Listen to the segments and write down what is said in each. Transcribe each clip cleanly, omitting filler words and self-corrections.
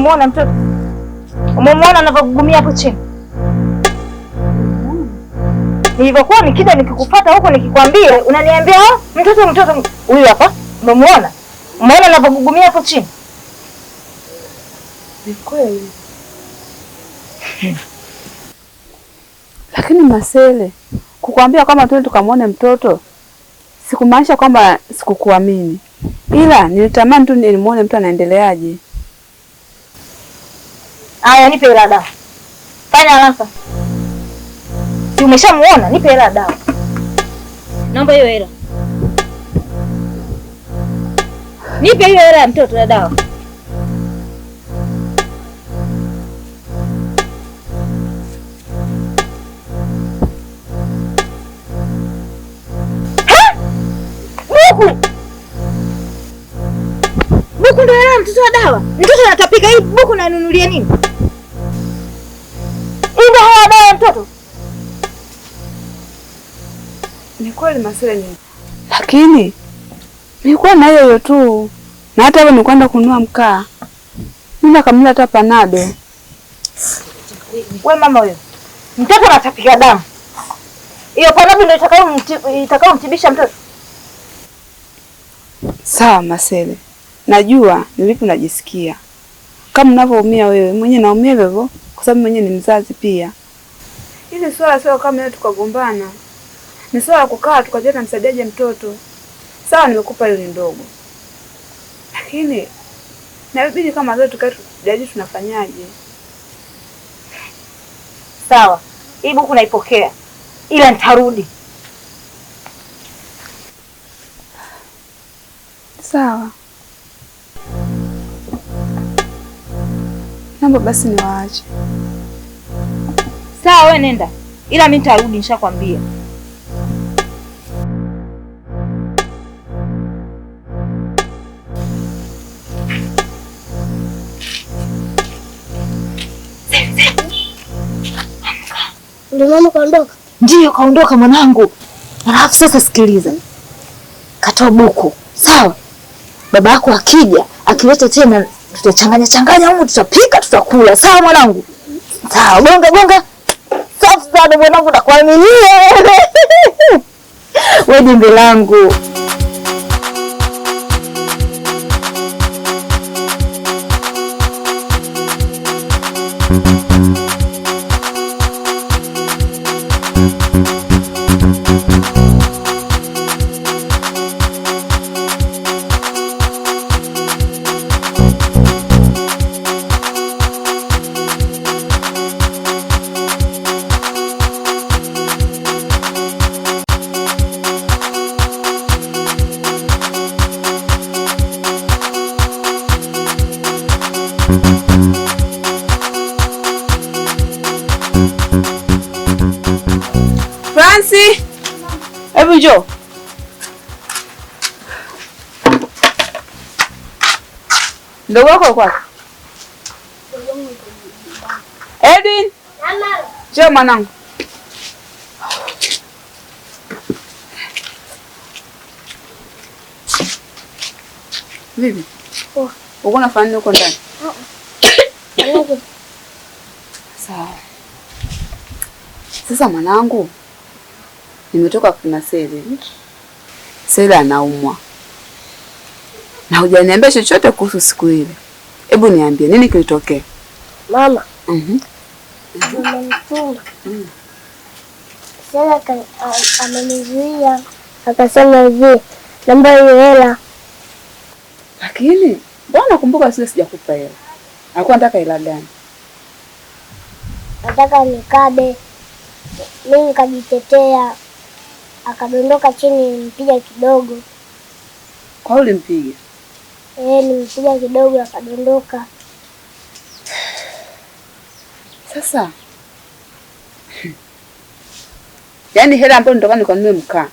Umemuona mtoto? Umemuona anavyogugumia hapo chini? Nilivyokuwa nikija nikikufuata huko nikikwambia, unaniambia mtoto mtoto huyu hapa. Umemuona? Umeona anavyogugumia hapo chini? Ni kweli. Lakini Masele, kukwambia kwamba twende tukamwone mtoto sikumaanisha kwamba sikukuamini, ila nilitamani tu nimuone mtu anaendeleaje. Aya, nipe hela dawa. Fanya haraka. Si umeshamuona? Nipe hela dawa. Naomba hiyo hela. Nipe hiyo hela ya mtoto ya dawa. Buku. Buku ndio hela mtoto wa dawa. Mtoto anatapika hii buku na nunulia nini? Hii ndio hela dawa ya mtoto. Ni kweli Masele ni. Lakini nilikuwa na hiyo tu. Na hata hapo nilikwenda kununua mkaa. Mimi nakamla hata panado. Wewe mama huyo. Mtoto anatapika damu. Hiyo panado ndio itakayomtibisha mtoto. Sawa Masele. Najua ni vipi unajisikia. Kama unavyoumia wewe, mwenyewe naumia hivyo kwa sababu mwenyewe ni mzazi pia. Ile swala sio kama leo tukagombana. Ni swala kukaa tukajua tunamsaidiaje mtoto. Sawa, nimekupa hiyo ni ndogo. Lakini inabidi kama leo tukae tujadili tunafanyaje. Sawa. Hii buku naipokea. Ila nitarudi. Sawa. Naomba basi niwaache. Sawa, wewe nenda. Ila mimi nitarudi, nishakwambia. Ndio mama kaondoka? Ndio kaondoka mwanangu. Alafu sasa sikiliza. Katoa buku. Sawa? Baba yako akija, akileta tena tutachanganya changanya humu, tutapika, tutakula. Sawa mwanangu? Sawa, gonga gonga. Safi sana mwanangu, nakuaminia. Wewe jembe langu. Fransi, hebu njoo. Ndogo wako kwa? Edwin. Njoo mwanangu. Vipi? Poa. Uko unafanya nini huko ndani? Sawa. Sasa mwanangu, nimetoka kuna Sele. Sele anaumwa. Na hujaniambia chochote kuhusu siku ile. Hebu niambie nini kilitokea? Mama. Nimemfunga. Sele amenizuia akasema hivi, naomba hiyo hela. Lakini mbona nakumbuka sile sijakupa hela? Alikuwa anataka hela gani? Nataka nikabe. Mimi nikajitetea, akadondoka chini, nilimpiga kidogo. Kwa hiyo ulimpiga? Nilimpiga kidogo akadondoka. Sasa yaani hela ambayo nitoka nikanunue mkaa,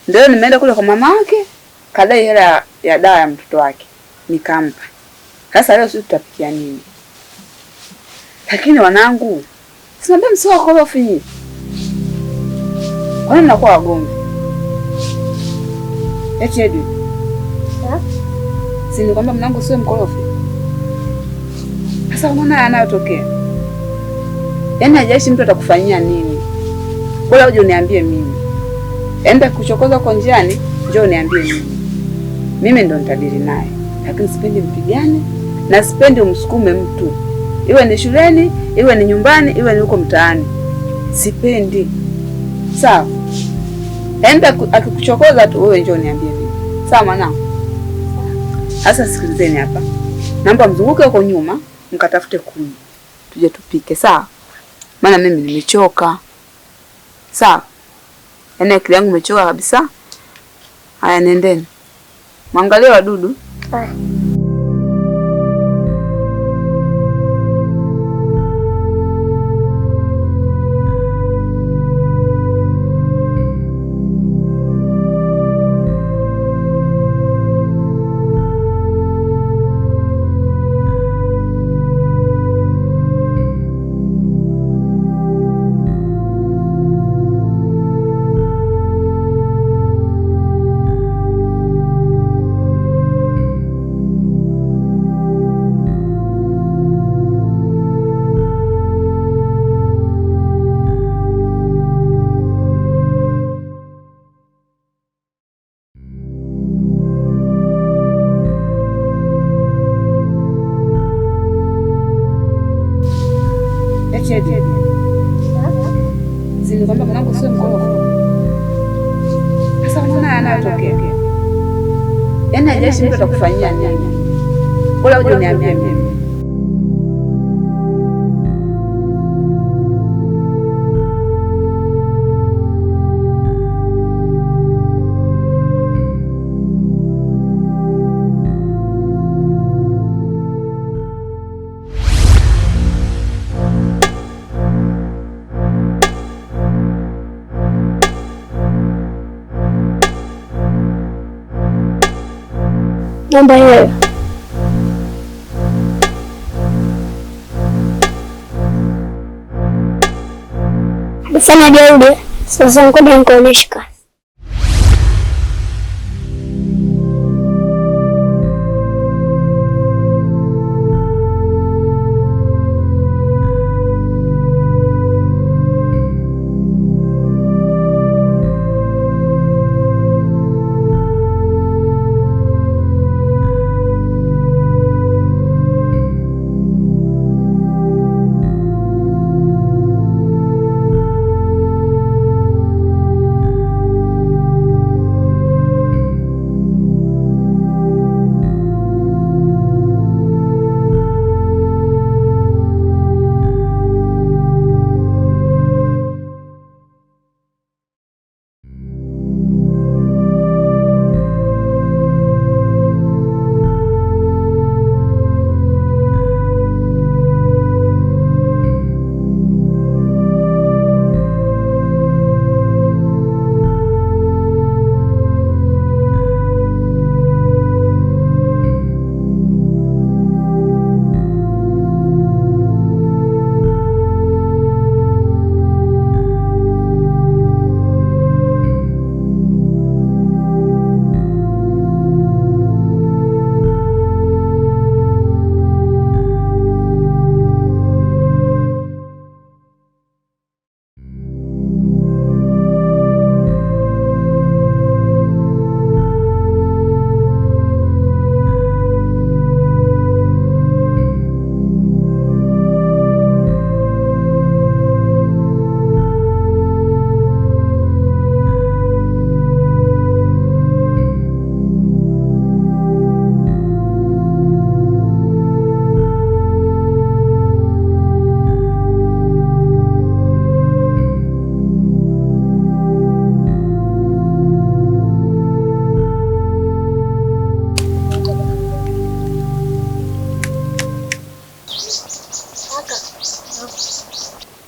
ndio nimeenda kule kwa mama yake kadai hela ya dawa ya mtoto wake nikampa. Sasa leo sisi tutapikia nini? Lakini wanangu, sinaambia msio wakorofi nyinyi. Kwa nini mnakuwa wagomvi? Eti Edwin. Ha? Si nikwambia mwanangu sio mkorofi? Sasa unaona yanayotokea. Yaani hajaishi mtu atakufanyia nini. Bora uje uniambie mimi. Enda kuchokoza kwa njiani, njoo uniambie mimi. Mimi ndo nitadili naye. Lakini sipendi mpigane na sipendi umsukume mtu. Iwe ni shuleni, iwe ni nyumbani, iwe ni huko mtaani. Sipendi. Sawa? Enda akikuchokoza tu wewe njoo uniambie mimi. Sawa mwanangu? Sasa sikilizeni hapa. Naomba mzunguke huko nyuma mkatafute kuni. Tuje tupike, sawa? Maana mimi nimechoka. Sawa? Yaani akili yangu imechoka kabisa. Haya, nendeni. Mwangalie wadudu. Kwamba mwanangu sio mkorofi. Sasa unaona yanayotokea. Yaani hajaishi mtu atakufanyia nini. Bora uje uniambie mimi. Naomba hela. Fanya jeuri sasa, ngoja nikuonyeshe kazi.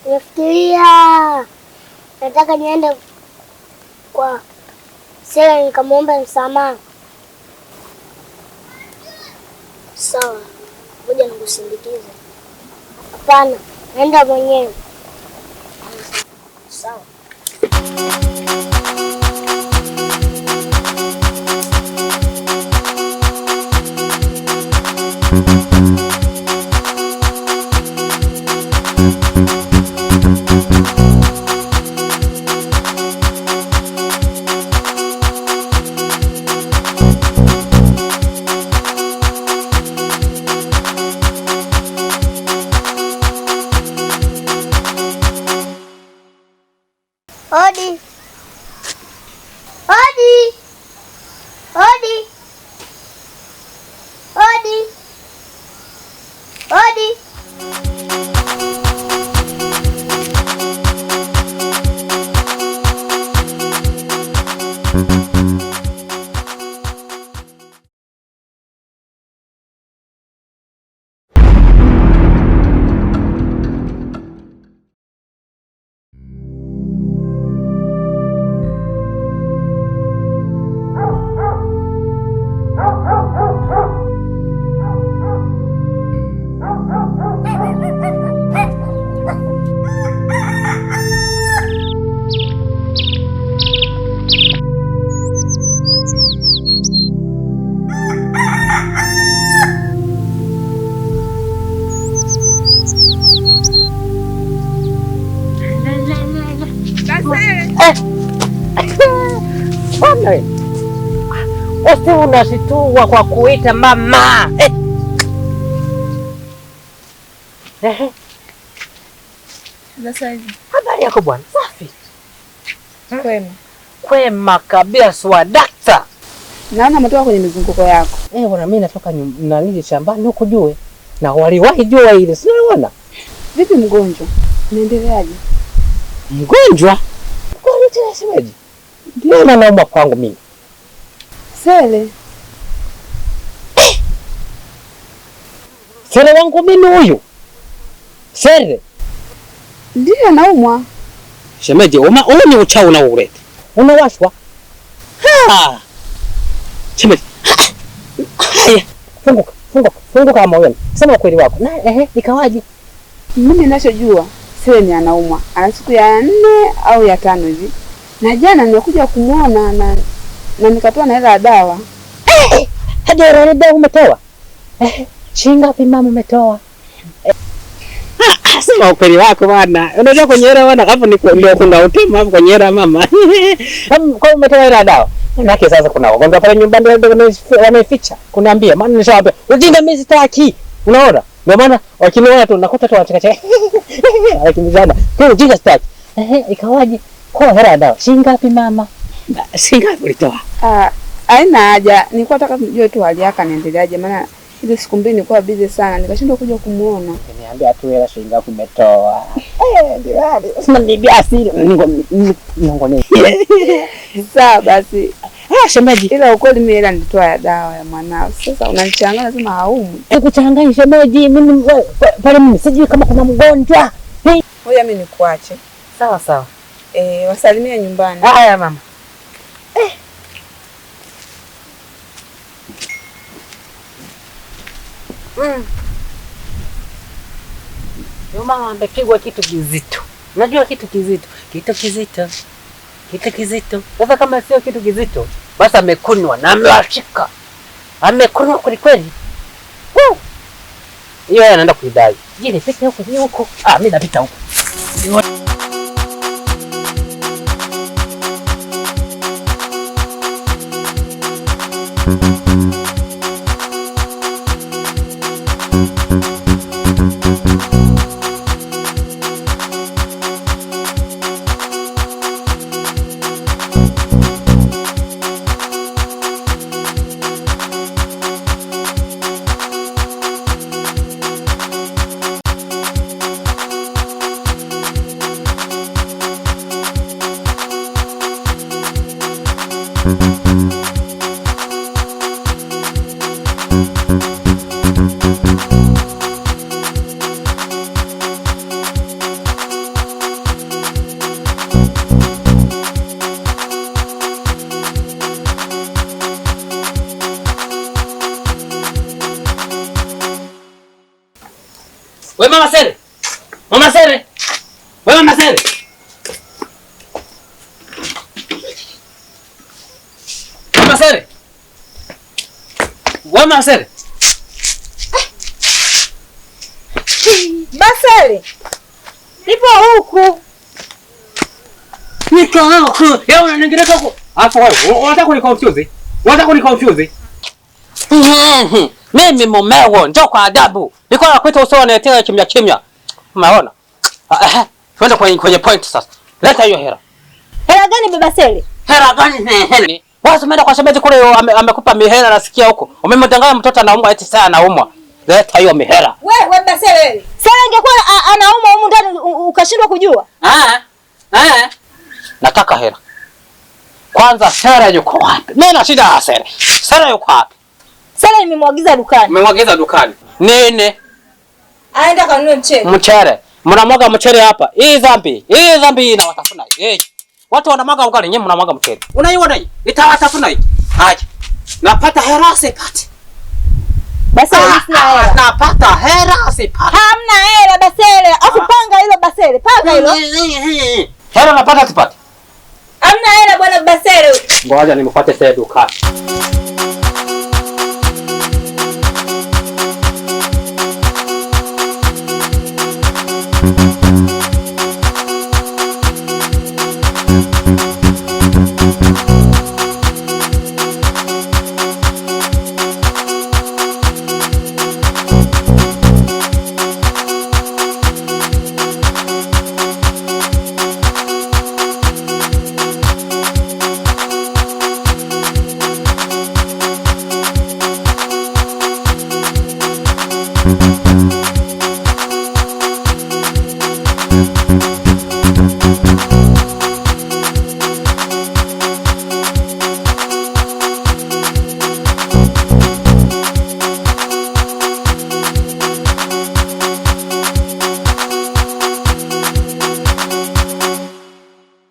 Nafikiria nataka niende kwa Sela nikamwomba msamaha. Sawa, ngoja nikusindikize. Hapana, naenda mwenyewe. Sawa. Bwana wewe. Usi unashitua kwa kuita mama. Sasa hivi. Habari yako bwana? Safi. Kwema. Kwema kabisa swadakta. Naona umetoka kwenye mizunguko yako. Bwana mimi natoka nani shambani huko jue. Na waliwahi jua ile, si unaona? Vipi mgonjwa? Unaendeleaje? Mgonjwa? Mgonjwa tena siweje? Ndio naomba kwangu mimi. Sele. Sele wangu mimi huyu. Sele. Ndiyo naumwa. Shemeji, ni uchawi unaoleta. Unawashwa. Ha! Shemeji. Haya, funguka, funguka, funguka moyoni. Sema ukweli wako. Na ikawaje? Mimi ninachojua Sele ni anaumwa. Ana siku ya 4 au ya 5 hivi. Na jana nimekuja kumuona na nikatoa na hela ya dawa. Hadi hela ya dawa umetoa? Shilingi ngapi mama umetoa? Sema ukweli wako bwana. Unajua kwenye hela bwana, hapo ni ndio kuna utema hapo kwenye hela mama. Kwa umetoa hela ya dawa. Maana sasa kuna wagonjwa pale nyumbani wameficha. Kuniambia maana nishawaambia ujinga mimi sitaki. Unaona? Ndio maana wakiniona tu nakuta tu wanacheka. Wakimbizana. Kwa ujinga sitaki. Ikawaje? Kwa hela ya dawa. Shilingi ngapi mama? Shilingi ngapi ulitoa? Haina haja. Nilikuwa nataka nijue tu hali yake anaendeleaje maana ile siku mbili nilikuwa busy sana nikashindwa kuja kumuona. Niambia tu hela shilingi ngapi umetoa. Ndio hali. Sema ni asili. Ningo ni. Sawa basi. Shemeji. Ila ukweli mimi hela nilitoa ya dawa ya mwanao. Sasa unanichanganya lazima haumwi. Nikuchanganya shemeji, mimi pale mimi sijui kama kuna mgonjwa. Ngoja mimi nikuache. Sawa sawa. Wasalimie nyumbani. Haya mama. Mama amepigwa kitu kizito. Unajua kitu kizito? Kitu kizito. Kitu kizito. Sasa kama sio kitu kizito, basi amekunwa na amewashika. Amekunwa kweli kweli. Hiyo anaenda kuidai. Je, nipite huko ni huko? Mimi napita huko. We mama Sele. Mama Sele. We mama Sele. Mama Sele. We mama Sele. Basele. Nipo huku. Niko huku. Yeye unaniingeleka huku. Alafu wewe unataka kuniconfuse? Unataka kuniconfuse? Mimi mumeo njoo kwa adabu. Niko nakuita usio unaletea kimya kimya. Umeona? Twende kwenye point sasa. Leta hiyo hela. Hela gani baba Sele? Hela gani? Wewe umeenda kwa shemeji kule amekupa mihela nasikia huko. Umemdanganya mtoto anaumwa eti sana anaumwa. Leta hiyo mihela. Wewe baba Sele wewe. Sele ingekuwa anaumwa humu ndani ukashindwa kujua? Nataka hela. Kwanza Sele yuko wapi? Mimi na shida ya Sele. Sele yuko wapi? Sele nimemwagiza dukani. Nimemwagiza dukani. Nini? Aenda kanunue mchele. Mchele. Mnamwaga mchele hapa. Hii dhambi. Hii dhambi inawatafuna. Watu wanamwaga ugali, nyinyi mnamwaga mchele. Unaiona hii? Itawatafuna hii. Aje. Napata hela sipati. Basele sina hela. Napata hela sipati. Hamna hela Basele. Afu panga hilo Basele. Panga hilo. Hela napata sipati. Hamna hela bwana Basele. Ngoja nimfuate Sele dukani. Thank you.